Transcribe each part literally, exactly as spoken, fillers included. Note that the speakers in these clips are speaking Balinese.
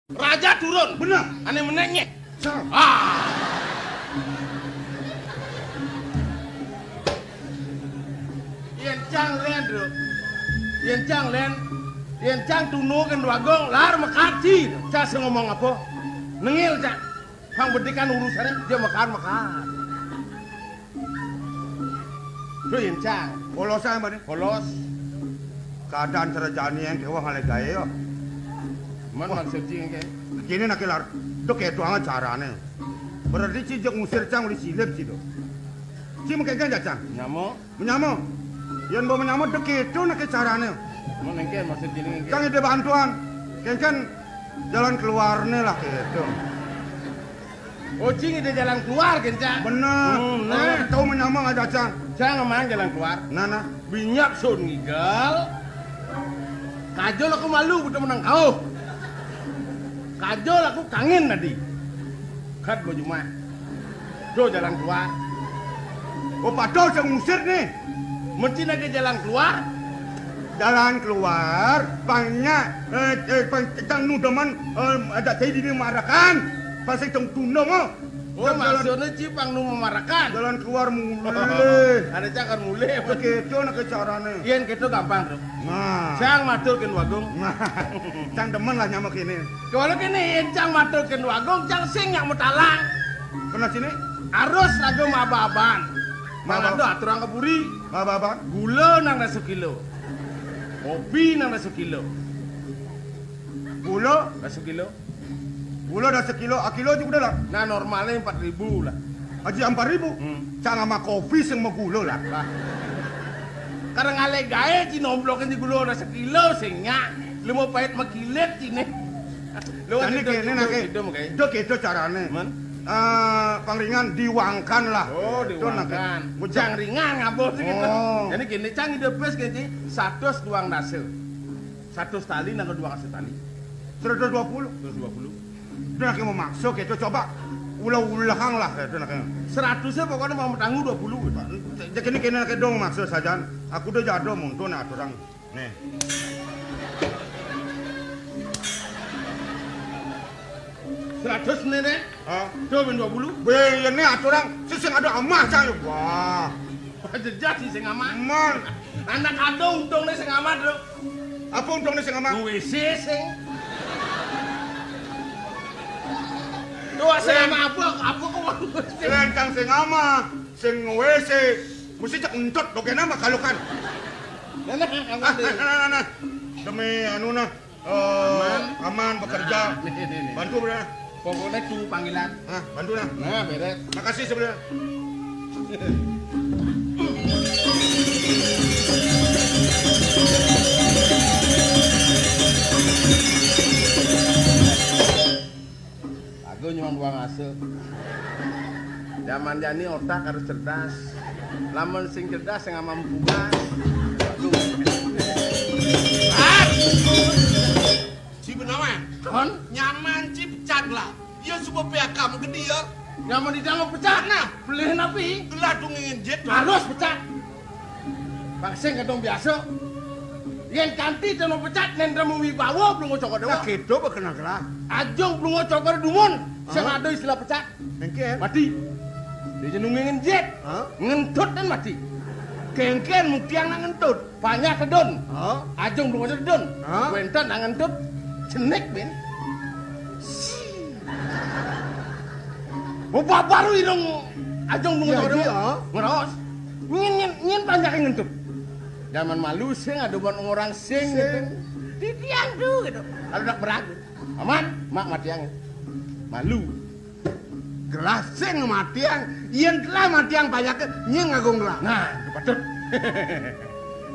Raja turun. Bener. Ane meneknye. Sah. Ah. Yen cang len, Bro. Yen cang len, yen cang tunu kendo agung, lar mekar ci. Cang sing ngomong apa? Nengil, cang. Pang bedikan urusane, dia mekar-mekar. Duh, yen cang. Polos ae, Mbak. Polos. Keadaan cara jani yang kewah ngale gae, yo. Man maksud ci engke? Kene nak lar. Duh, kedo amat carane. Berarti ci jek ngusir cang uli silip ci, do. Ci mengke kan, cang? Nyamuk. Menyamuk. Yen mbok menyamuk, duh, kedo nak carane. Man engke maksud ci engke? Cang ide bantuan. Kengken jalan keluarne lah, kedo. Oh, ci ngide jalan keluar, kencang. Bener. Hmm, nah. Tahu menyamuk ada, cang. Cang emang jalan keluar. Nah, nah. Binyak sun ngigal. Kajol aku malu, betul menang kau. Kajol aku kangen tadi. Kat baju mah. Duh, jalan keluar. Oh, padahal saya ngusir nih. Mesti ada jalan keluar. Jalan keluar, pangnya, eh, eh, pang, cang nu demen, eh, ada saya di marakan. Pasti tong tundung, oh. Oh, jalan, maksudnya ci pang nu memarakan. Jalan keluar mulih. Ada cakar mulih. Begitu nak carane. Yen gitu gampang, Bro. Nah. Cang matur kendo agung. Nah. Cang demen lah nyamuk ini. Kalau kene yen cang matur kendo agung, cang sing nyak metalang. Kena sini? Arus lagu maba-aban. Maba. Mangando aturang keburi. Maba-aban. Gula nang dah sekilo. Kopi nang dah sekilo. Gula? Dah sekilo. Gula dah sekilo, akilo juga dah lah. Nah, normalnya empat ribu lah. Aji empat ribu? Hmm. Cang ama kopi sing mau gula lah. Lah. Karena ngale gae ci nomblokin di gula dah sekilo sing nyak. Lu mau pahit mekilit sini. Lu kan jadi itu, kene itu, nak, itu, makanya. Itu gitu carane. Man? Eh, pangringan diwangkan lah. Oh, itu nak, diwangkan. Bujang ringan ngabot gitu. Oh. Jadi gini, cang ide bes gini, satus duang dasa. Satus tali nang duang dasa tali. Seratus dua puluh. Seratus dua puluh. Itu nak mau maksud gitu, coba ulah-ulang lah gitu nak. Seratusnya pokoknya mau tangguh dua puluh gitu. Jadi kene nak dong maksud saja. Aku udah jado muntun aturang. Nih. Seratus nih, nih. Hah? Tuh, ben dua puluh. Be, ini aturang sing ada amah, cang. Wah. Jelas sih sing amah. Man. Anak ada untungnya sing amah, Bro. Apa untungnya sing amah? W C sing. Tuh, sing amah apa? Apa kok W C? Lentang sing amah, sing W C. Mesti cek entut, doke nama kalau kan. Nah, nah, nah, nah, nah, nah. Demi anu nah. Eh, aman. Aman bekerja. Nah, nih, nih, nih. Bantu, Bro. Pokoknya tunggu panggilan. Nah, bantu, nah. Nah, beres. Makasih, sebenarnya. Aku nyuman buang asuh. Zaman jani otak harus cerdas. Lamun sing cerdas sing amah empungan. Waduh. Ah! Ci benawan. Kon? Nyaman ci pecat lah. Ya, suba P H K mu gede ya. Nyaman di dalam pecat. Nah. Beli napi? Gelah dungingin jet. Harus pecat. Bang sing kadung biasa. Yen kanti teno pecat nendra mu wibawa belum ngocok dewa. Nah, gitu bekenang lah. Ajung belum ngocok dumun. Sing ada istilah pecat. Engken. Mati. Dia nungguin jet. Hah? Ngentut dan mati. Kengken mutiang nak ngentut. Banyak tedun. Hah? Ajung belum ada tedun. Hah? Wenten nak ngentut. Cenik, Ben. Mau baru irung ajung belum ada. Ngeros. Nyin, nyin, nyin banyak yang ngentut. Zaman malu sing ada buat orang sing. Sing. Gitu. Titiang tuh gitu. Kalau nak beragu. Aman, mak matiang. Malu. Gelah sing matiang, yen telah matiang panyakit, nying agung gelah. Nah, itu patut.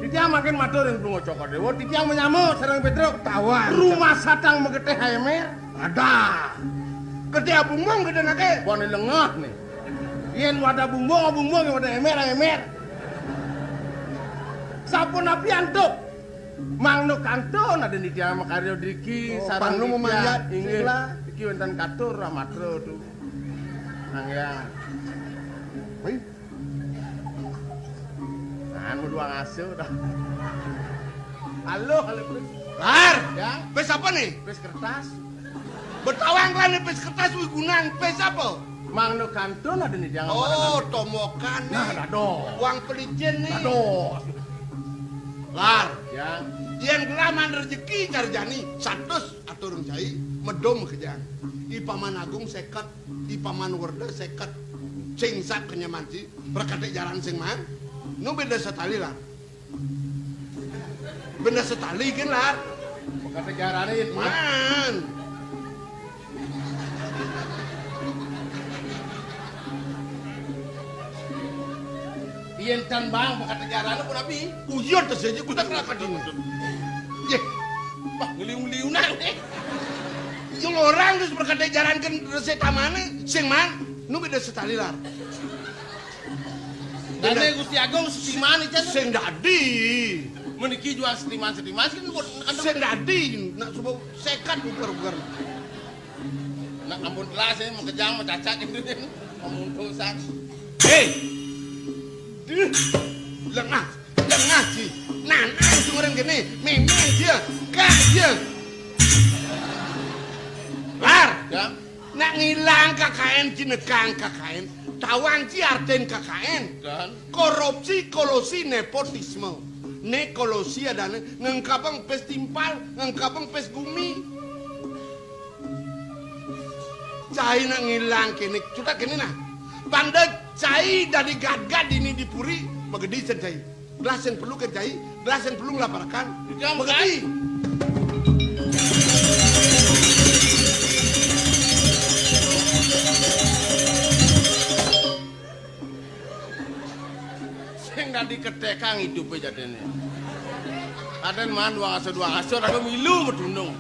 Titiang makin matur ring Plunga Cokor Dewa, titiang menyama sareng Petruk. Tawan. Rumah satang megeteh emer. Ada. Ketia bumbung gede nake. Bone lengah nih. Yen wadah bumbung, bumbung, yen wadah emer, emer. Sampun api antuk. Mangno kantun ada nitya makarya driki. Oh, sareng pangno nitya, memanjat, inggih. Sila. Iki wonten katur ramatra tu. Nang ya. Wih. Anu doang asuh dah. Halo, halo, Bro. Lar. Ya. Wis apa nih? Wis kertas. Betawang lan pis kertas wigunang pis apa? Mangno kantun ada nih jangan. Oh, tomokan nih. Nah, dados. Uang pelicin nih. Dados. Lar. Ya. Yen gelaman rezeki cara jani, satus atur cai, medom kejang. Ipaman Agung seket, Ipaman Werda seket. Sing sap kenyamanci, berkate jaran sing man. Nu beda setali, Lar. Benda setali kan, Lar. Bekas sejarahnya, Man. Yen tan bang, bekas sejarahnya pun abi. Uyon tas aja, kita kelakar dulu. Ye. Wah, ngeliung-ngeliungan nih. Yang orang terus berkata jalan kan resik tamane, sing man, nu beda setali, Lar. Dane Gusti Agung setiman iki. Sing dadi. Meniki jual setiman-setiman kan buat sing dadi, nak subuh sekat ugar-ugar. Nak ampun telas ya, mau kejang, mau cacak gitu kan. Mau muntung sak. Hei. Duh. Lengah, lengah sih. Nah, nah, orang gini, memang dia, gak dia. Lar. Ya. Nak ngilang K K N, jinekang K K N, tawang ci arten K K N. Dan? Korupsi, kolusi, nepotisme. Ne kolusi adane ngengkapeng pes timpal, ngengkapeng pes gumi. Cai nak ngilang kene, cutak kene nah. Pande cai dadi gatgat dini di puri, magedi sen cai. Gelas yang perlu kan cai, gelas yang perlu ngelaparkan. Jam magedi. Sing dadi ketekang idupe jadene. Aden man wong asor, wong asor, aku milu medunung.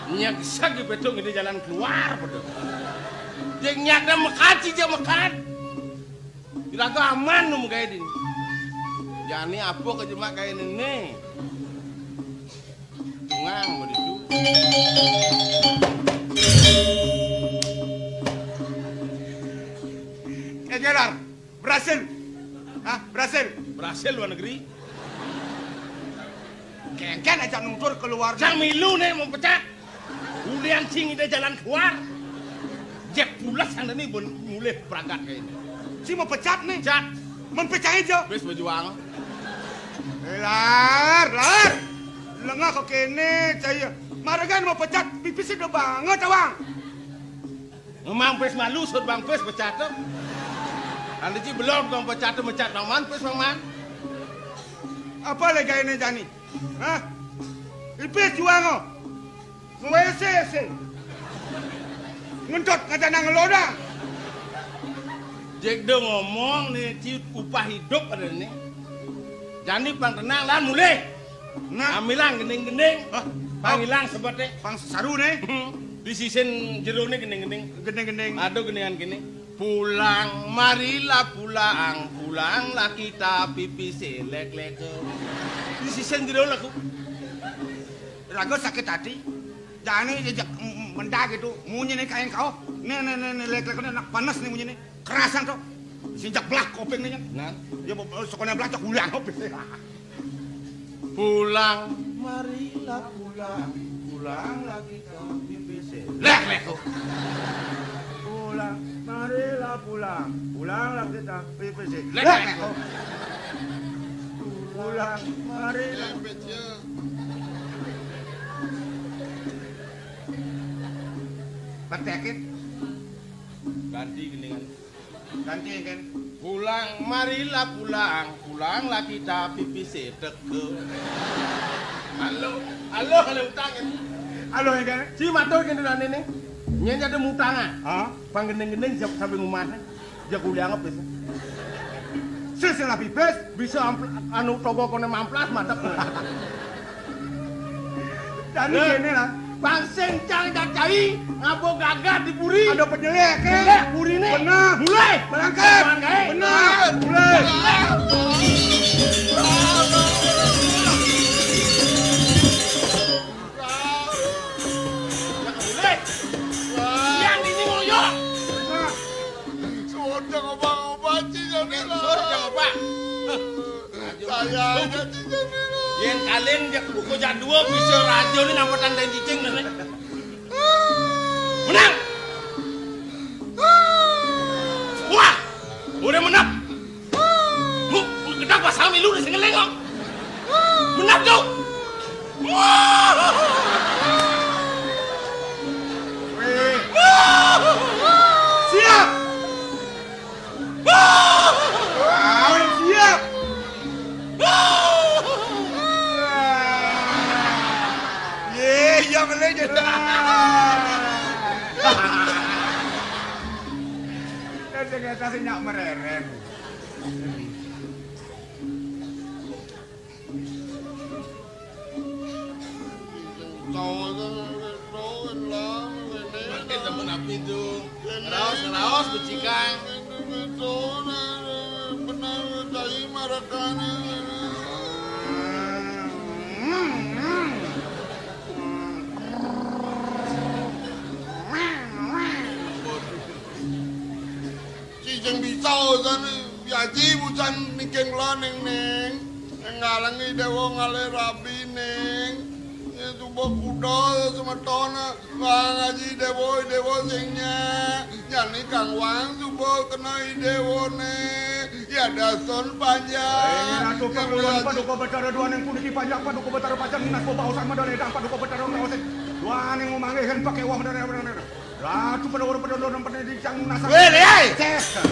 Nyeksek di bedung ini jalan keluar, betul. Dia nyata mekat sih, dia mekat. Iraga aman nu gawe dini. Jani apa ke jemak gawe nene. Tungang begitu. Eh, Jelar, berhasil. Hah, berhasil. Berhasil luar negeri. Kengken aja nutur keluar. Jang milu nih mau pecat. Ulian sing ide jalan keluar. Jek pulas sana nih bun mulih berangkat kayak ini. Si mau pecat nih. Pecat. Mempecahin jo. Wis berjuang. Eh, Lar, Lar. Lengah kok kene, cai. Maregan mau pecat, pipis udah banget, Awang. Memang pes malu, sud bang pes pecat tuh. Anda ci belum bang pecat tuh, mecat bang man, pes bang man. Apa lagi ini jani? Hah? Ipis juang, oh. Mau W C, W C. Ngentot, ngaca nang ngelodang. Jek do ngomong nih, ci upah hidup ada nih. Jani pang tenang, lan mulih. Nah. Amilang gending-gending. Hah? Pangilang sebete. Pang sesaru nih. Hmm. Di sisin jero nih gending-gending. Gending-gending. Aduh, gendingan gini. Pulang, marilah pulang, pulanglah kita pipis lek-lek. Di sisin jero lagu. Raga sakit hati. Jani jejak m-, m-, mendah gitu. Munyi nih kain kau. Nih, nih, nih, nih, lek-lek, nih, nak panas nih munyi nih. Kerasan tuh. Sinjak belah koping nih. Nah. Ya, bo-, bo-, sekolah belah cak ulang koping. Pulang, marilah pulang, pulanglah kita pipis. Lek, lek, kok. Pulang, marilah pulang, pulanglah kita pipis. Lek, lek, kok. Pulang, marilah. Petekit. Ganti gendingan. Ganti kan. Pulang, marilah pulang, pulanglah kita pipis teke. Halo, halo, halo utang ini. Halo, ya kan? Si matur kene rane ne. Nyen ada mutang ah. Hah? Pang gending-gending siap sampai ngumah. Jago liang apa sih? Silsilah pipis. Bisa ampl-, anu toko kone mamplas madep. Jani kene lah. Bang sing cang cacai, ngapa gagah di puri? Ada penyelek, eh? Penyelek puri nih. Benar. Mulai. Berangkat. Benar. Mulai. Mulai. Yang ini ngoyok. Nah. Sudah ngobang-ngobang, Cik Jamila. Sudah ngobang. Saya aja, Cik Jamila. Yen kalian jak buku jadwal bisa raja ni nampak tanda cicing ni. Éta sing nyak mereren. Makin temen api tuh. Raos, raos, becikan. Benar, cai marakana. Cijeng bisa usan Aji bucan niking lo ning ning. Ngalengi dewa ngalih rabi ning. Ya suba kuda semeton. Wang Aji dewa, dewa sing nyak. Jani kang wang suba kena i dewane. Ya dason panjang. Ratu Panguluan paduka Betara duaning puniki panjak paduka Betara pacang minas baosan madane dang paduka Betara raosin. Duaning umangihin pakewa madane. Ratu Pandhawa Pandhawa Pandhawa Pandhawa Dicang Nasar. Weh, Lé! Ces.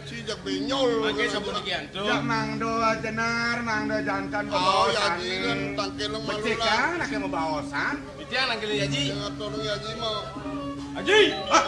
Cijak benyol. Mangke sampun iki antuk. Ya mangda jenar, mangda jantan. Oh, ya, babaosané. Aji kan tangkil malu. Becik lah. Kan, aké mabaosan. Titiang nangkil Aji. Sing atur Aji mah. Aji. Ah.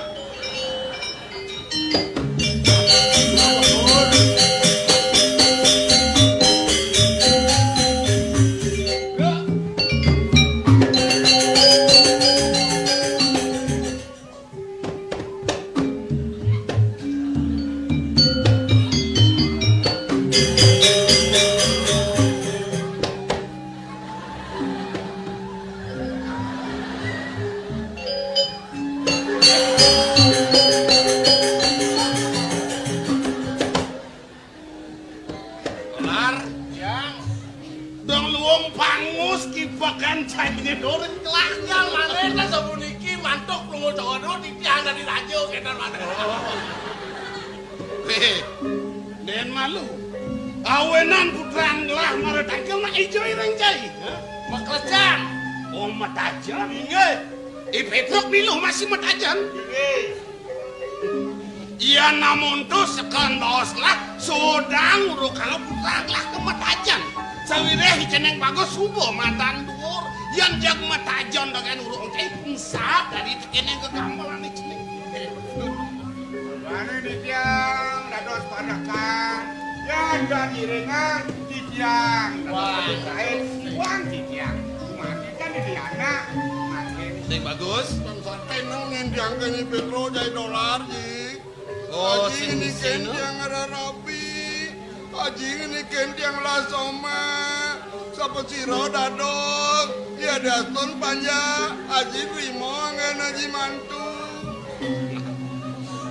Lar, yang dong luwung pangus kipekan cainé doreng kelakar. Yang mana ta sapuniki mantuk lunga cawana titiang dadi raja kénten maneh. Wéh, ndén malu. Awenan putrang gelah mara tangkil nak ijo ireng cai. Hah? Maklejang. Oh, matajan. Inggih. I Pétruk milu masih matajan. Inggih. Iya namun tu sekan baos lah sodang uruk kalau putrang lah ke matajan. Sawiréh ceneng bagus suba madan duur. Yan jag matajan dengan uruk cai ensap dari tekeneng ke gamelan ceneng. Mane titiang dados parekan, yan dan iringan titiang dados. Wah. Kain iwang titiang. Mati kan di anak, mati. Sing bagus. Bang Saté nang ngendiang kene Pétro jai dolar, Ji. Oh, Aji sing ini sing, no? Kendiang ngararabi. Aji ngene kén tiang lasoma, sapa sira dados, ya daston panjak, Aji trima anggen Aji mantu.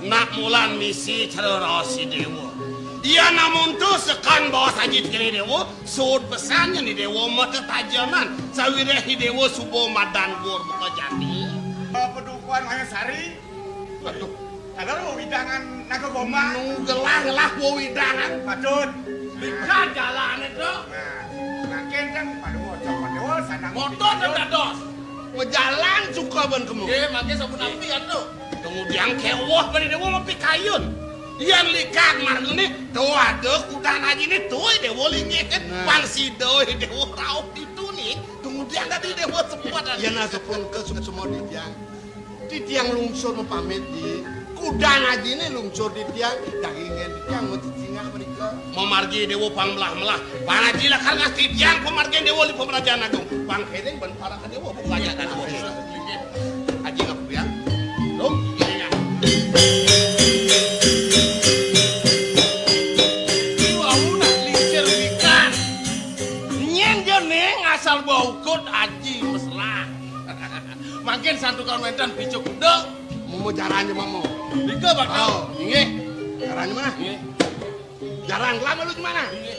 Nak mulan misi cara raos i déwa. Iya namun tu sekan baos Aji tekene déwa, suud pesan yen i déwa matetajanan, sawiréh i déwa suba madan gur buka jati. Padukuhan Mayasari. Waduh. Ada wewidangan Naga Gombang. Nu gelah-gelah wewidangan. Patut. Likan jalané to. Nah, mangkin kan pada wocok, pada wol, sanang. Motor kan dados. Ngejalan suka ban kemu. Nggih, mangke sampun api atuh. Kemudian kewah bani déwa mapi kayun. Yan likat margane to ada kudan aji ni to déwa linggih kan. Nah. Pang sida déwa rauh ditu ni. Kemudian dadi déwa sepuat. Yan asupun ke suksma di tiang. Titiang lungsur mapamit, Ji. Kudan ajine lungsur titiang, dagingen titiang macicingak mrika. Mamargi Dewa pang melah-melah. Pang aji lakar ngas titiang pamargin Dewa li pamrajan agung. Pang kene ban paraka Dewa buka aja tadi. Aji ngap ya. Lho, ini ya. Iwau nak lincir wikan. Nyen jane asal bau kot aji mesra. Mangkin santukan wénten picuk kuda. Momo jarane, Momo. Nika bakal. Oh. Inggih. Jarane mana? Inggih. Jaran lama lu gimana? Inggih.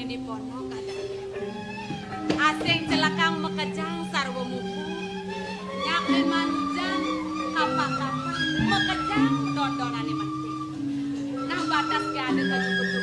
Di pondok ada. Asing celekang makejang sarwa mupu. Nyak liman ujan, kapak-kapak, makejang dondonane mati. Nah, batas ke ada kaju-kaju